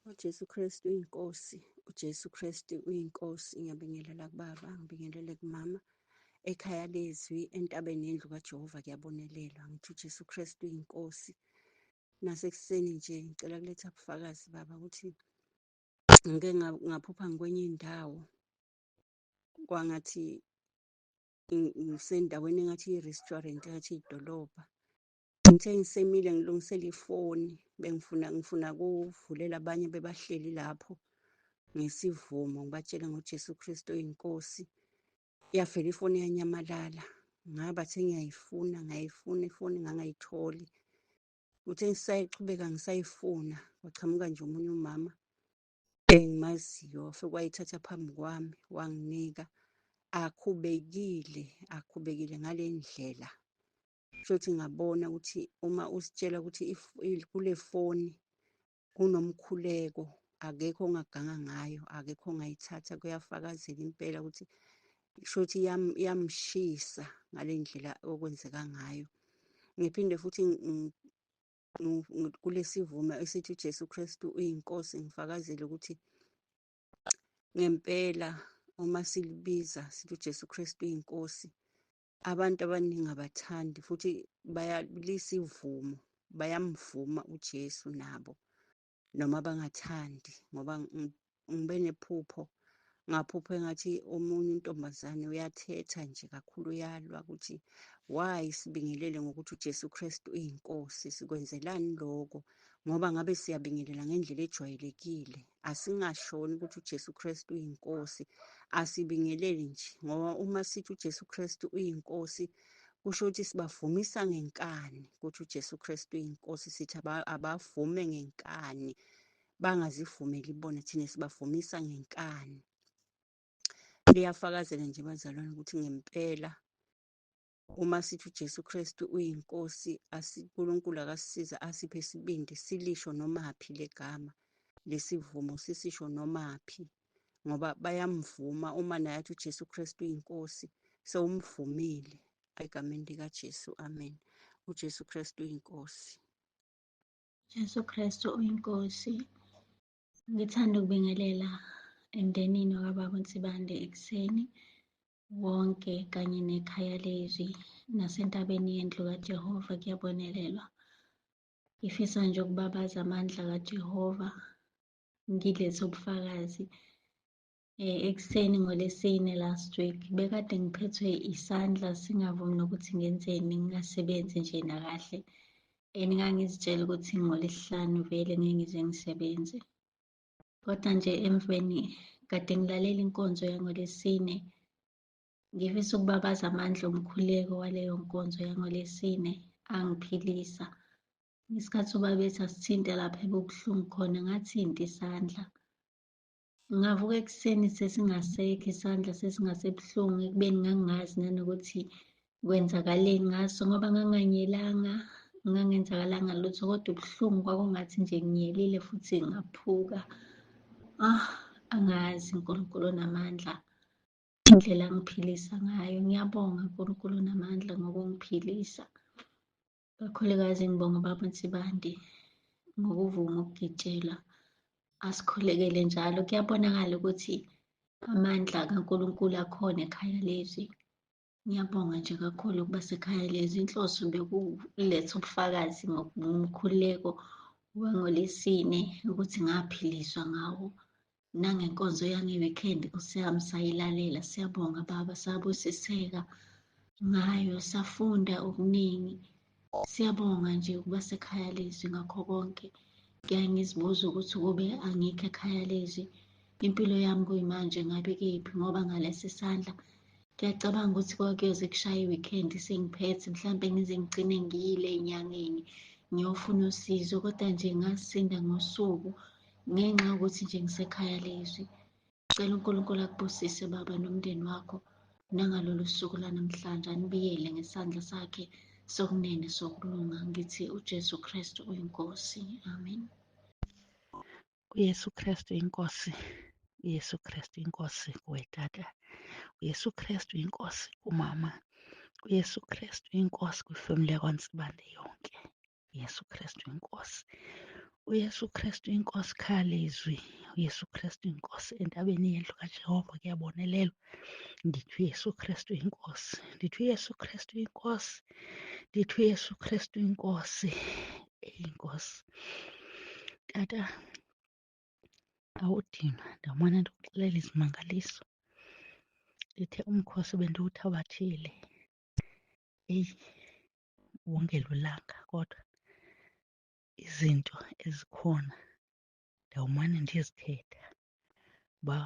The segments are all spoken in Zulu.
UJesu Kristu uyinkosi, uJesu Kristu uyinkosi. Ngiyabingelela kubaba, ngibingelele kumama. Ekhaya lezwi, entabeni yendlu kaJehova kuyabonelelwa. Ngithi uJesu Kristu uyinkosi. Nasekuseni nje ngicela kuletha ubufakazi baba ukuthi ngike ngaphupha ngikwenye indawo kwangathi ngisendaweni engathi i-restaurant engathi idolobha. Ngithe ngisemile ngilungisela ifoni bengifuna ngifuna kuvulela abanye bebahleli lapho ngesivumo ngibatshele ngoJesu Kristu oyinkosi. Yavela ifoni yanyamalala. Ngaba sengiyayifuna ngayifuna ifoni ngangayitholi. Uthe ngisayiqhubeka ngisayifuna kwaqhamuka nje omunye umama engimaziyo wafike wayithatha phambi kwami wanginika. Akhubekile, akhubekile ngale ndlela. Kusho ngabona ukuthi uma usitshela ukuthi kule foni kunomkhuleko akekho ongaganga ngayo, akekho ongayithatha kuyafakazela impela ukuthi kusho iyamshisa ngale ndlela okwenzeka ngayo. Ngiphinde futhi kulesivumo esithi uJesu Kristu uyinkosi ngifakazele ukuthi ngempela uma silibiza sithi uJesu Kristu uyinkosi abantu abaningi abathandi futhi bayalisivumo bayamvuma uJesu nabo noma bangathandi ngoba ngibe nephupho ngaphupha engathi omunye untombazane uyathetha nje kakhulu uyalwa ukuthi why sibingelele ngokuthi uJesu Kristu uyinkosi sikwenzelani lokho ngoba ngabe siyabingelela ngendlela ejwayelekile asingashoni ukuthi uJesu Kristu uyinkosi asibingeleli nje ngoba uma sithi uJesu Kristu uyinkosi kusho ukuthi sibavumisa ngenkani ukuthi uJesu Kristu uyinkosi sithi abavume ngenkani bangazivumeli bona thina sibavumisa ngenkani. Liyafakazela nje bazalwane ukuthi ngempela uma sithi uJesu Kristu uyinkosi uNkulunkulu akasisiza asiphe isibindi silisho nomaphi legama lesivumo sisisho nomaphi ngoba bayamvuma uma naye athi uJesu Kristu uyinkosi sewumvumile egameni likaJesu amen. UJesu Kristu uyinkosi. Jesu Kristu uyinkosi. Ngithanda ukubingelela emndenini wakababa uNsibande ekuseni wonke kanye nekhaya lezwi nasentabeni yendlu kaJehova kuyabonelelwa. Ngifisa nje ukubabaza amandla kaJehova ngilethe ubufakazi. Ekuseni ngoLwesine last week bekade ngiphethwe isandla singavumi nokuthi ngenzeni ngingasebenzi nje nakahle. And ngangizitshela ukuthi ngoLwesihlanu vele ngeke ngize ngisebenze. Kodwa nje emveni kade ngilalela inkonzo yangoLwesine, ngifisa ukubabaza amandla omkhuleko waleyo nkonzo yangoLwesine angiphilisa. Ngesikhathi ubaba ethi asithinte lapha ekubuhlungu khona ngathinta isandla. Ngavuka ekuseni sesingasekho isandla sesingasebuhlungu ekubeni ngangingazi nanokuthi kwenzakaleni ngaso ngoba nganganyelanga, ngangenzakalanga lutho kodwa ubuhlungu kwakungathi nje ngiyelile futhi ngaphuka. Ah, angazi uNkulunkulu onamandla indlela angiphilisa ngayo. Ngiyabonga uNkulunkulu onamandla ngokungiphilisa. Kakhulukazi ngibonga ubaba uNsibande ngokuvuma ukugitshelwa asikhulekele njalo. Kuyabonakala ukuthi amandla kaNkulunkulu akhona ekhaya lezwi. Ngiyabonga nje kakhulu ukuba sekhaya lezwi. Inhloso bekuletha ubufakazi ngomkhuleko wangoLwesine ukuthi ngaphiliswa ngawo nangenkonzo yange-weekend Nkosi yami sayilalela. Siyabonga baba, sabusiseka ngayo, safunda okuningi. Siyabonga nje ukuba sekhaya lezwi ngakho konke. Ngiyaye ngizibuze ukuthi ukube angikho ekhaya lezwi impilo yami kuyimanje ngabe kephi ngoba ngalesi sandla ngiyacabanga ukuthi kwakuyoze kushaye i-weekend sengiphethe mhlampe ngize ngigcine ngiyile ey'nyangeni ngiyofuna usizo kodwa nje ngasinda ngosuku ngenxa yokuthi nje ngisekhaya lezwi. Cela uNkulunkulu akubusise baba nomndeni wakho nangalolu suku lanamhlanje anibiyele ngesandla sakhe sokunene sokulunga. Ngithi uJesu Kristu uyinkosi. Amen. UYesu Kristu inkosi. UYesu Kristu inkosi kuwe tata. UYesu Kristu inkosi kumama. UYesu Kristu inkosi kwifemeli yakwaNtsibande yonke. UYesu Kristu inkosi. uYesu Kristu inkosi khalizwi, uYesu Kristu inkosi entabeni yendlu kaJehova kuyabonelelwa. Ndithi uYesu Kristu inkosi, ndithi uYesu Kristu inkosi, ndithi uYesu Kristu inkosi, eyinkosi. Tata, awudinwa ndawumane ndikuxelela izimangaliso. Ndithe umkhosi bendiwuthabathile, eyi ubungelulanga kodwa izinto ezikhona ndawumane ndizithetha. Uba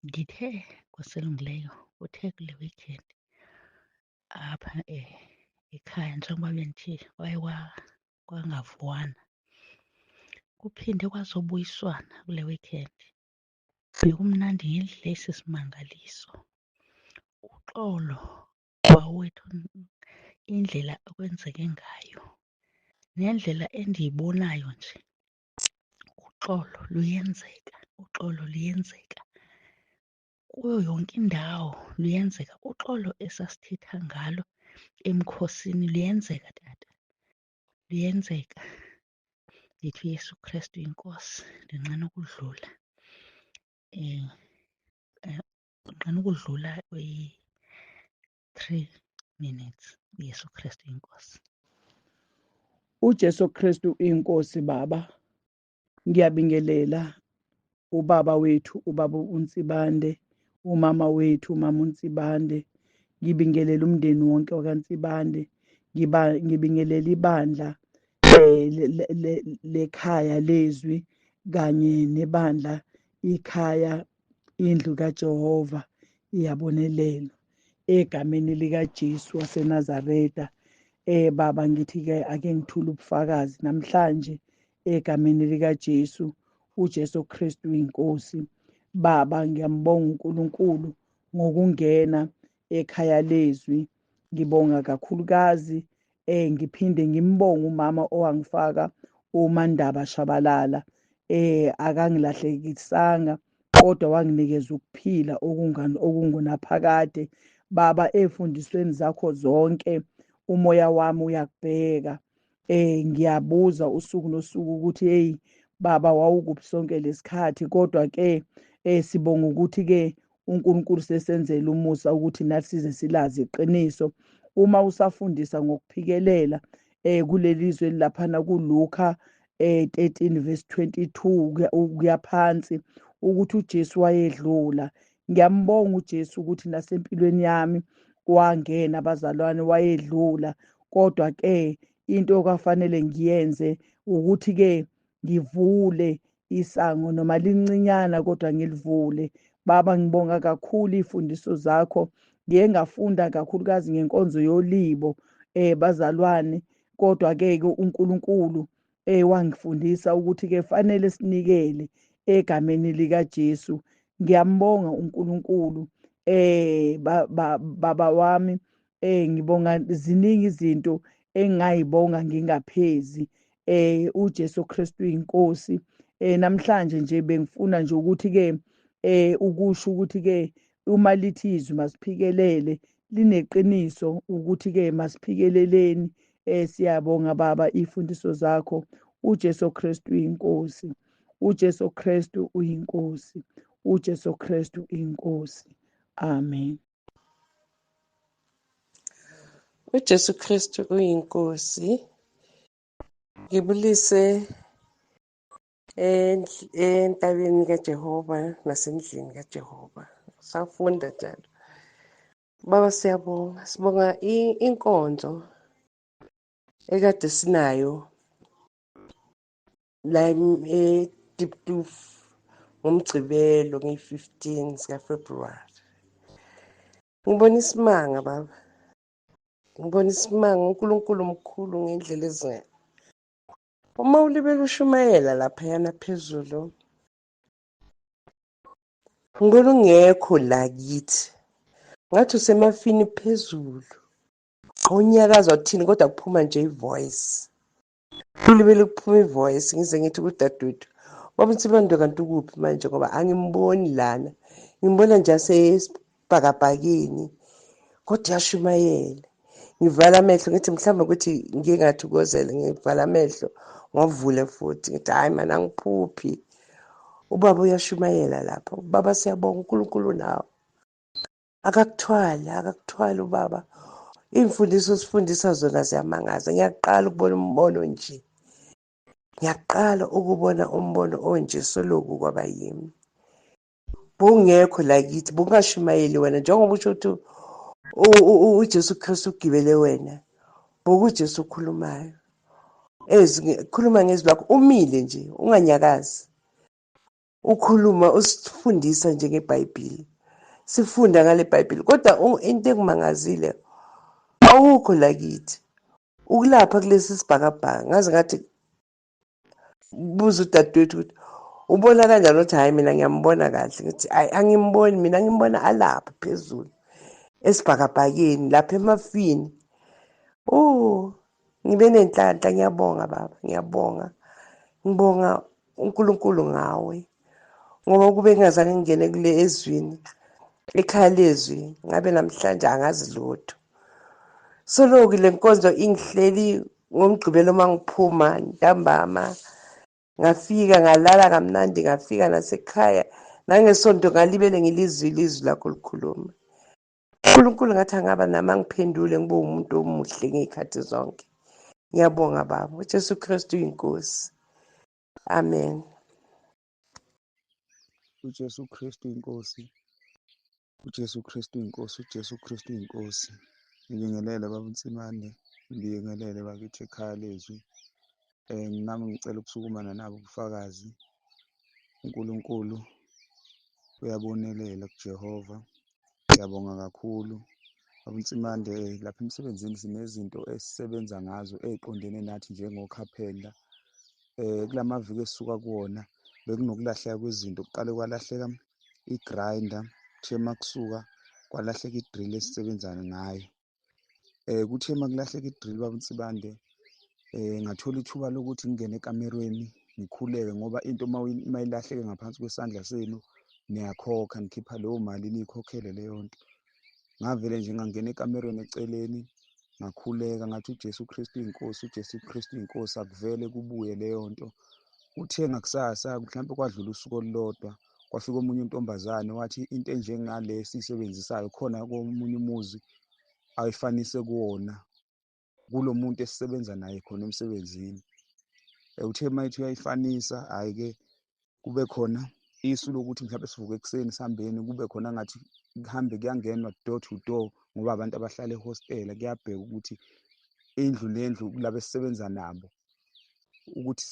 ndithe Nkosi elungileyo, kuthe kule weekend apha ekhaya njengoba bendithe kwaye kwangavuwana, kuphinde kwazobuyiswana kule weekend. Bekumnandi ngendlela esisimangaliso. Uxolo Bawo wethu, indlela okwenzeke ngayo nendlela endiyibonayo nje, uxolo luyenzeka, uxolo luyenzeka kuyo yonke indawo luyenzeka. Uxolo esasithetha ngalo emkhosini luyenzeka tata, luyenzeka. Ndithi uYesu Krestu yiNkosi, ndinqena ukudlula ndinqena ukudlula kwi-3 minutes. uYesu Krestu yiNkosi. UJesu Kristu inkosi baba, ngiyabingelela ubaba wethu ubaba uNsibande, umama wethu umama uNsibande, ngibingelela umndeni wonke wakaNsibande, ngibingelela ibandla lekhaya lezwi kanye nebandla ikhaya indlu kaJehova iyabonelelwa egameni likaJesu waseNazaretha. Baba ngithi ke ake ngithule ubufakazi namhlanje egameni likaJesu, uJesu Kristu inkosi. Baba ngiyambonga uNkulunkulu ngokungena ekhaya lezwi, ngibonga kakhulukazi ngiphinde ngimbonge umama owangifaka uMandaba Shabalala, akangilahlekisanga kodwa wanginikeza ukuphila okungunaphakade. Baba efundisweni zakho zonke umoya wami uyakubheka, ngiyabuza usuku nosuku ukuthi hey baba wawukuphi sonke lesikhathi, kodwa ke sibonga ukuthi ke uNkulunkulu sesenzele umusa ukuthi nathi size silazi iqiniso. Uma usafundisa ngokuphikelela kuleli zwe laphana kuLuka 13 verse 22 ukuya phansi ukuthi uJesu wayedlula. Ngiyambonga uJesu ukuthi nasempilweni yami wangena abazalwane wayedlula, kodwa ke into okwafanele ngiyenze ukuthi ke ngivule isango noma lincinyana kodwa ngilivule. Baba ngibonga kakhulu ifundiso zakho, ngiye ngafunda kakhulukazi ngenkonzo yolibo bazalwane, kodwa ke uNkulunkulu wangifundisa ukuthi ke fanele sinikele egameni likaJesu. Ngiyambonga uNkulunkulu baba wami, ngibonga ziningi izinto engingayibonga ngingaphezi. uJesu Kristu inkosi. Namhlanje nje bengifuna nje ukuthi ke ukusho ukuthi ke uma lithi izwi masiphikelele lineqiniso ukuthi ke masiphikeleleni. Siyabonga baba ifundiso zakho. uJesu Kristu inkosi, uJesu Kristu uyinkosi, uJesu Kristu inkosi. Amen. uJesu Kristu uyinkosi. Ngibulise entabeni kaJehova nasendlini kaJehova. Safunda njalo. Baba siyabonga, sibonga inkonzo ekade sinayo la eDiptoof ngoMgcibelo ngeyi-15 zikaFebruwari. Ngibona isimanga baba, ngibona isimanga. uNkulunkulu mkhulu ngendlela ezinga. Uma ulibele ushumayela laphayana phezulu, ngibona ungekho la kithi, ngathi usemafini phezulu, awunyakaza uthini kodwa kuphuma nje ivoice, kulibele kuphuma ivoice. Ngize ngithi kudadewethu, baba Nsibande kanti ukuphi manje, ngoba angimboni lana, ngimbona nje asesibhakabhakeni kodwa uyashumayela. Ngivala amehlo ngithi mhlawumbe ukuthi ngiye ngathokozela, ngivala amehlo Ngavule futhi ngithi hhayi mana angiphuphi, ubaba uyashumayela lapha. Baba siyabonga uNkulunkulu nawe, akakuthwali, akakuthwali ubaba. Iy'mfundiso osifundisa zona ziyamangaza. Ngiyaqala ukubona umbono nje, ngiyaqala ukubona umbono onje soloku kwaba yimi. Bowungekho la kithi, bowungashumayeli wena njengoba usho ukuthi uJesu Kristu ugibele wena, bokuJesu okhulumayo. Khuluma ngezwi lakho, umile nje unganyakazi, ukhuluma usifundisa nje ngeBhayibheli, sifunda ngale Bhayibheli. Kodwa into engimangazile, awukho la kithi, ukulapha kulesi sibhakabhaka. Ngaze ngathi buza udadewethu ukuthi ubona kanjani, uthi hhayi mina ngiyambona kahle. Ngithi hhayi angimboni mina, ngimbona alapha phezulu esibhakabhakeni lapha emafini. Oh, ngibe nenhlanhla, ngiyabonga baba, ngiyabonga, ngibonga uNkulunkulu ngawe, ngoba kube ngingazange ngingene kule ezwini, ekhaya lezwi, ngabe namhlanje angazi lutho. Soloku le nkonzo ingihleli ngoMgqibelo uma ngiphuma ntambama, ngafika ngalala kamnandi, ngafika nasekhaya nangesonto ngalibele ngilizwile izwi lakho likhuluma. uNkulunkulu ngathi angaba nami angiphendule ngibe umuntu omuhle ngey'khathi zonke. Ngiyabonga baba, uJesu Kristu uyinkosi. Amen. UJesu Kristu inkosi, uJesu Kristu inkosi, uJesu Kristu inkosi. Ngibingelele baba uNtsimane, ngibingelele bakithi ekhaya lezwi. Nami ngicela ukusukumana nabo ubufakazi. uNkulunkulu uyabonelela kuJehova. Ngiyabonga kakhulu. Baba uNtsimande, lapha emsebenzini sinezinto esisebenza ngazo ey'qondene nathi njengokhaphenda. Kula maviki esisuka kuwona bekunokulahleka kwezinto, kuqale kwalahleka i-grinder, kuthe uma kusuka kwalahleka i-drill esisebenza ngayo. Kuthe uma kulahleka i-drill baba uNsibande, ngathola ithuba lokuthi ngingene ekamerweni ngikhuleke, ngoba into uma ilahleke ngaphansi kwesandla senu niyakhokha, nikhipha leyo mali niyikhokhele leyo nto. Ngavele nje ngangena ekamerweni eceleni ngakhuleka ngathi uJesu Kristu inkosi, uJesu Kristu inkosi, akuvele kubuye leyo nto. Kuthe ngakusasa mhlawumbe kwadlula usuku olulodwa, kwafika omunye untombazane wathi into enjengale esiyisebenzisayo khona komunye umuzi ayifanise kuwona kulo muntu esisebenza naye khona emsebenzini. Uthe uma ethi uyayifanisa, hhayi-ke kube khona isu lokuthi mhlawumbe sivuke ekuseni sihambeni, kube khona ngathi kuhambe kuyangenwa door to door, ngoba abantu abahlala ehostela kuyabheka ukuthi indlu nendlu kulaba esisebenza nabo, ukuthi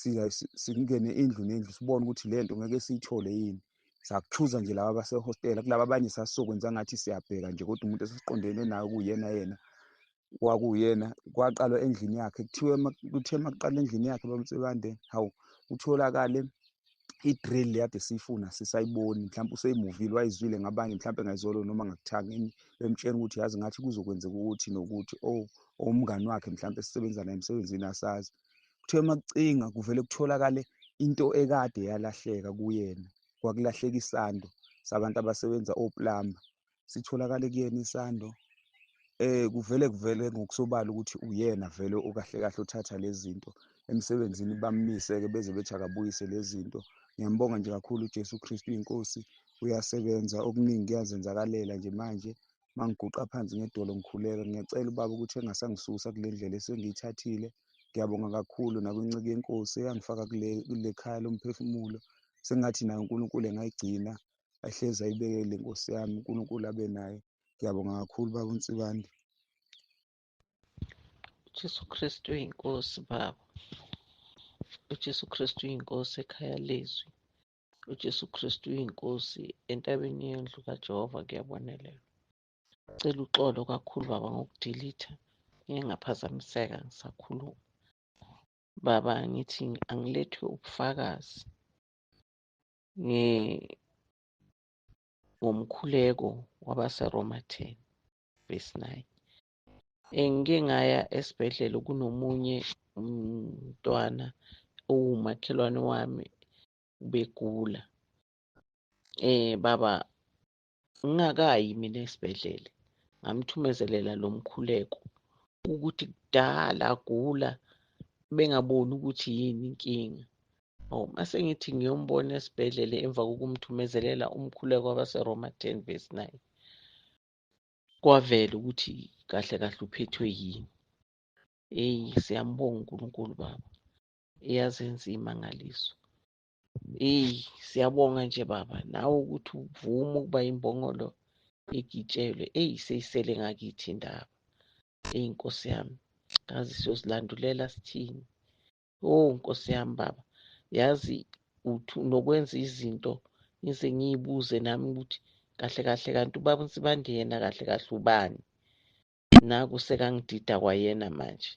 singene indlu nendlu sibone ukuthi le nto ngeke siyithole yini. Sakuchuza nje laba abasehostela, kulaba abanye sasizokwenza ngathi siyabheka nje, kodwa umuntu esesiqondene naye kuyena yena kwakuyena. Kwaqalwa endlini yakhe, kuthiwe kuthe makuqala endlini yakhe bamsebande, hawu kutholakale i-drill le kade siyifuna sisayiboni, mhlawumbe useyimuvile wayizwile ngabanye mhlawumbe ngayizolo noma ngakuthangeni, bemtshela ukuthi yazi ngathi kuzokwenzeka ukuthi nokuthi, oh umngani wakhe mhlawumbe esisebenza naye emsebenzini asazi. Kuthiwe makucinga kuvele kutholakale into ekade yalahleka kuyena, kwakulahleka isando sabantu abasebenza oplumber, sitholakale kuyena isando. Kuvele kuvele ngokusobala ukuthi uyena vele okahle kahle othatha lezi zinto emsebenzini, bammise-ke beze bethi akabuyise lezi zinto. Ngiyambonga nje kakhulu uJesu Kristu inkosi, uyasebenza, okuningi kuyazenzakalela nje manje. Mangiguqa phansi ngedolo ngikhuleka, ngiyacela ubaba ukuthi engasangisusa kule ndlela esengiyithathile. Ngiyabonga kakhulu nakwinciki yenkosi eyangifaka kule khaya lomphefumulo. Sengathi nayo uNkulunkulu engayigcina, ahlezi ayibekele inkosi yami, uNkulunkulu abe naye. Ngiyabonga kakhulu baba uNsibande. uJesu Kristu uyinkosi baba. uJesu Kristu uyinkosi ekhaya lezwi. uJesu Kristu uyinkosi entabeni yendlu kaJehova kuyabonelelwa. Cela uxolo kakhulu baba ngokudilitha, ngike ngaphazamiseka ngisakhuluma. Baba ngithi angilethe ubufakazi ngomkhuleko wabaseRoma 10 verse 9. Ngike ngaya esibhedlela kunomunye umntwana owumakhelwane wami ubegula. Baba ngingakayi mina esibhedlela ngamthumezelela lo mkhuleko ukuthi kudala agula, bengaboni ukuthi yini inkinga. Oh, mase ngithi ngiyombona esibhedlela emva kokumthumezelela umkhuleko wabaseRoma 10 verse 9. Kwavela ukuthi kahle kahle uphethwe yini. Eyi, siyambonga uNkulunkulu baba, iyazenza imangaliso. Eyi, siyabonga nje baba, nawe ukuthi uvume ukuba imbongolo egitshelwe. Eyi, seyisele ngakithi indaba. Eyi Nkosi yami, kazi siyozilandulela sithini. Oh Nkosi yami baba, yazi uthi nokwenza izinto ngize ngiyibuze nami ukuthi kahle kahle kanti ubaba uNsibande yena kahle kahle ubani. Naku sekangidida kwayena manje.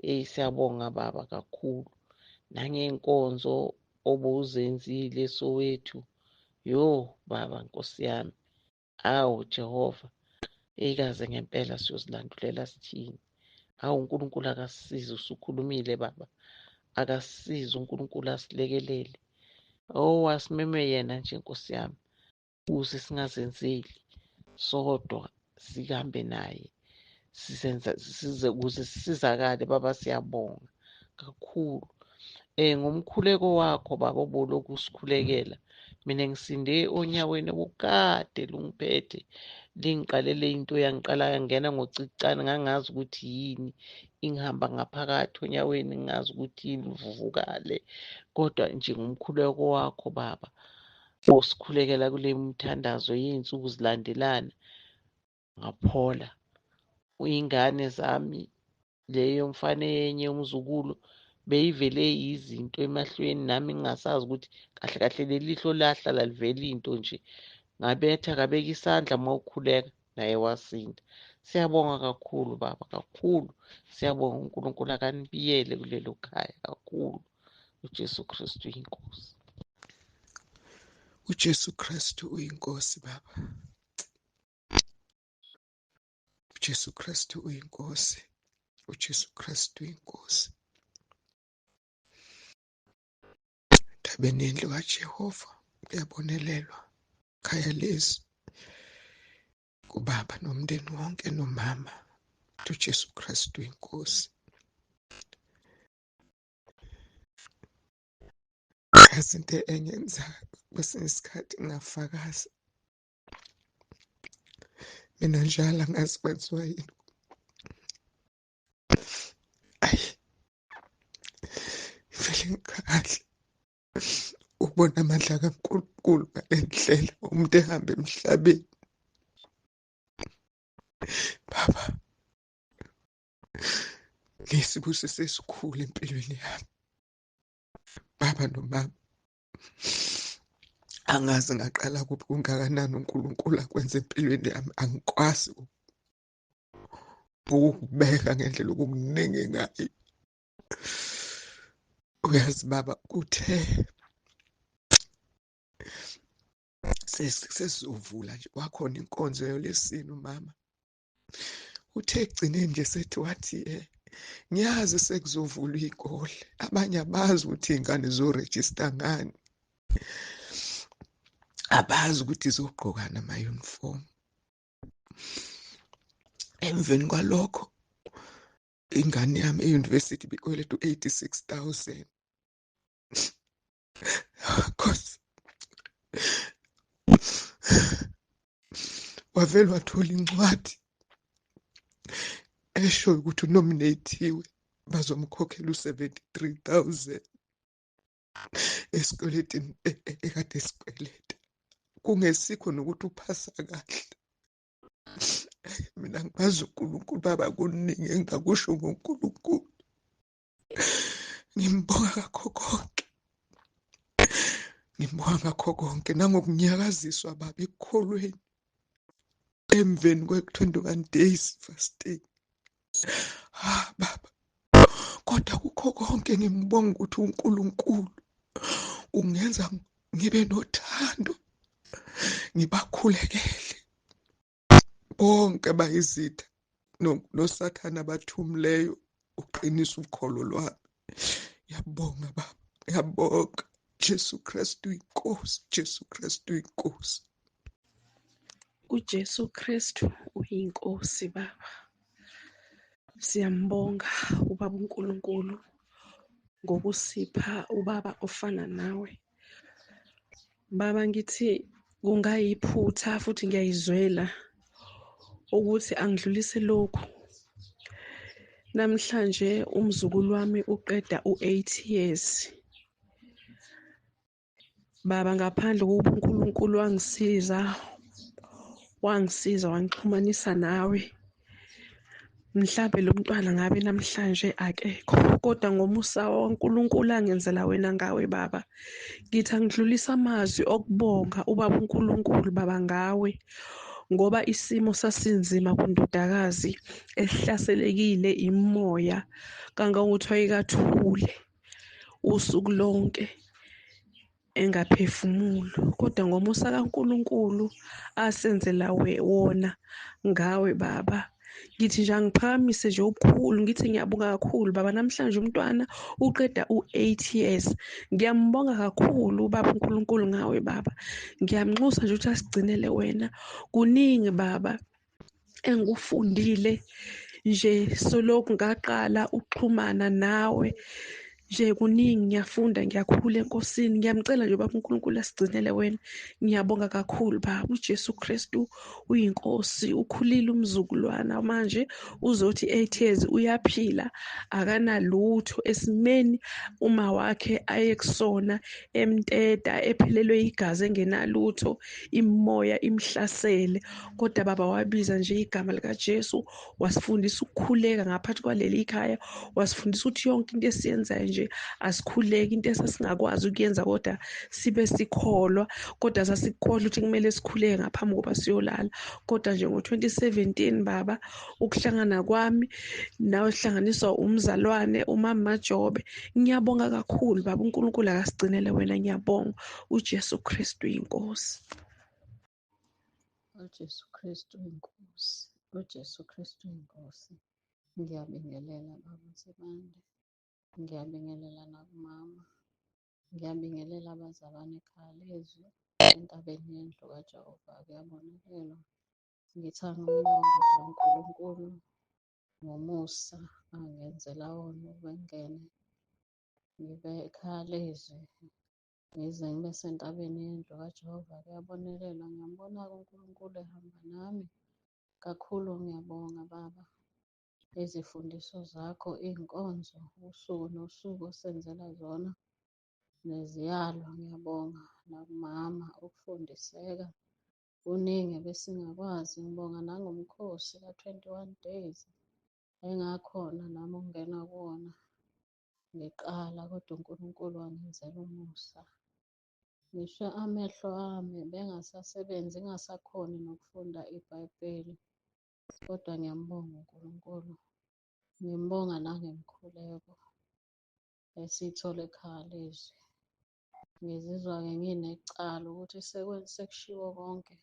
Eyi, siyabonga baba kakhulu nangey'nkonzo obuzenzile Soweto. Yo baba Nkosi yami, awu Jehova, eyikaze ngempela siyozilandulela sithini. Awu uNkulunkulu akasisize, usukhulumile baba, akasisize uNkulunkulu asilekelele. Oh, asimeme yena nje Nkosi yami, ukuze singazenzeli sodwa, sihambe naye sisenza size ukuze sisizakale baba. Siyabonga kakhulu ngomkhuleko wakho baba obulokhu usikhulekela. Mina ngisinde onyaweni okukade lungiphethe, lingiqalele into yangiqala yangena ngocicane, ngangazi ukuthi yini ingihamba ngaphakathi onyaweni, ngingazi ukuthi yini livuvukale. Kodwa nje ngomkhuleko wakho baba osikhulekela kule mithandazo yey'nsuku zilandelana, ngaphola. Iy'ngane zami, leyo mfana enye umzukulu beyivele izinto emahlweni, nami ngingasazi ukuthi kahle kahle leli lihlo lahlala livela into nje. Ngabetha ngabeka isandla uma ukhuleka, naye wasinda. Siyabonga kakhulu baba, kakhulu. Siyabonga, uNkulunkulu akanibiyele kulelo khaya kakhulu. uJesu Kristu uyinkosi. uJesu Kristu uyinkosi baba. uJesu Kristu uyinkosi. uJesu Kristu uyinkosi. Endabeni yendlu kaJehova kuyabonelelwa khaya lezi kubaba nomndeni wonke nomama. uJesu Kristu uyinkosi. Yazi into engenza kwesinye isikhathi ngingafakazi mina njalo, angazi kwenziwa yini. Ayi, vele ngikhale ukubona amandla kaNkulunkulu ngale ndlela umuntu ehamba emhlabeni. Baba, ngiyisibusiso esikhulu empilweni yami baba nomama. Angazi ngaqala kuphi, kungakanani uNkulunkulu akwenza empilweni yami, angikwazi ukukubeka ngendlela okukuningi ngayo. Uyazi baba, kuthe sesizovula nje kwakhona inkonzo yolesine, umama uthe ekugcineni nje sethi wathi ngiyazi sekuzovulwa iy'kole, abanye abazi ukuthi iy'ngane zorejista ngani, abazi ukuthi zogqokana ama-uniform. Emveni kwalokho ingane yami e-university bikweletu 86,000. Cause wavele wathola incwadi esho ukuthi unominathiwe, bazomkhokhela u-73,000 esikweletini ekade esikweleta, kungesikho nokuthi uphasa kahle. Mina ngimazi uNkulunkulu baba, kuningi engingakusho ngoNkulunkulu. Ngimbonga ngakho konke, ngimbonga ngakho konke nangokunyakaziswa baba ekukholweni emveni kwe-21 days fasting. Ah baba, kodwa kukho konke ngimbonga ukuthi uNkulunkulu ungenza ngibe nothando, ngibakhulekele bonke bayizitha noSathane abathumileyo uqinisa ukholo lwami. Ngiyabonga baba, ngiyabonga. Jesu Kristu inkosi, Jesu Kristu inkosi. uJesu Kristu uyinkosi baba. Siyambonga ubaba uNkulunkulu ngokusipha ubaba ofana nawe. Baba, ngithi kungayiphutha futhi ngiyayizwela ukuthi angidlulise lokhu. Namhlanje umzukulu wami uqeda u-8 years. Baba, ngaphandle kokuba uNkulunkulu wangisiza, wangisiza wangixhumanisa nawe, mhlambe lo mntwana ngabe namhlanje akekho, kodwa ngomusa waNkulunkulu angenzela wena ngawe baba, ngithi angidlulise amazwi okubonga ubaba uNkulunkulu baba ngawe, ngoba isimo sasinzima kundodakazi ehlaselekile imoya kangangokuthi wayekathule usuku lonke engaphefumulo, kodwa ngomusa kaNkulunkulu asenzela wona ngawe baba. Ngithi nje angiphakamise nje obukhulu, ngithi ngiyabonga kakhulu baba, namhlanje umntwana uqeda u-8 years. Ngiyambonga kakhulu ubaba uNkulunkulu ngawe baba, ngiyamnxusa nje ukuthi asigcinele wena. Kuningi baba engikufundile nje solokhu ngaqala ukuxhumana nawe nje, kuningi ngiyafunda, ngiyakhula eNkosini. Ngiyamcela nje baba uNkulunkulu asigcinele wena. Ngiyabonga kakhulu baba, uJesu Kristu uyinkosi, ukhulile umzukulwana manje uzothi 8 years uyaphila, akanalutho esimeni uma wakhe ayekusona emteta, ephelelwe igazi engenalutho, imoya imhlasele, kodwa baba wabiza nje igama likaJesu, wasifundisa ukukhuleka ngaphathi kwaleli khaya, wasifundisa ukuthi yonke into esiyenzayo nje asikhuleki, into esasingakwazi ukuyenza kodwa sibe sikholwa, kodwa sasikholwa ukuthi kumele sikhuleke ngaphambi kokuba siyolala. Kodwa nje ngo-2017 baba, ukuhlangana kwami nawe sihlanganiswa umzalwane umama Majobe, ngiyabonga kakhulu baba, uNkulunkulu akasigcinele wena. Ngiyabonga, uJesu Kristu inkosi. UJesu Kristu inkosi, uJesu Kristu inkosi. Ngiyabingelela baba Nsibande, ngiyabingelela nakumama, ngiyabingelela abazalwane ekhaya lezwi, entabeni yendlu kaJehova kuyabonelelwa. Ngithanda ukubonga uNkulunkulu ngomusa angenzela wona ukuba ngingene ngibe ekhaya lezwi, ngize ngibe sentabeni yendlu kaJehova kuyabonelelwa. Ngiyambona-ke uNkulunkulu ehamba nami kakhulu. Ngiyabonga baba, izifundiso zakho, iy'nkonzo usuku nosuku osenzela zona neziyalo. Ngiyabonga nakumama ukufundiseka kuningi ebesingakwazi. Ngibonga nangomkhosi ka-21 days engakhona nami ukungena kuwona ngiqala, kodwa uNkulunkulu wangenzela umusa. Ngisho amehlo ami bengasasebenzi, ngingasakhoni nokufunda iBhayibheli, kodwa ngiyambonga uNkulunkulu. Ngimbonga nangemikhuleko esiyithola ekhaya lezwi. Ngizizwa-ke nginecala ukuthi sekushiwo konke,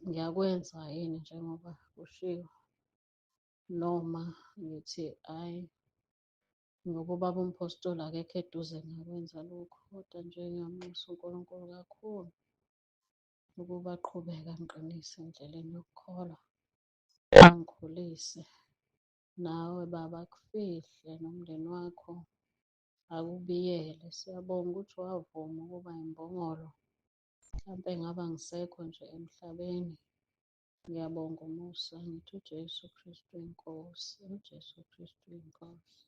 ngiyakwenza yini njengoba kushiwo, noma ngithi hhayi ngoba ubaba umphostoli akekho eduze ngingakwenza lokhu. Kodwa nje ngiyamnxusa uNkulunkulu kakhulu ukuba aqhubeke angiqinise endleleni yokukholwa, angikhulise. Nawe baba akufihle nomndeni wakho, akubiyele. Siyabonga ukuthi wavuma ukuba imbongolo, mhlampe ngabe angisekho nje emhlabeni. Ngiyabonga umusa, ngithi uJesu Kristu inkosi, uJesu Kristu inkosi.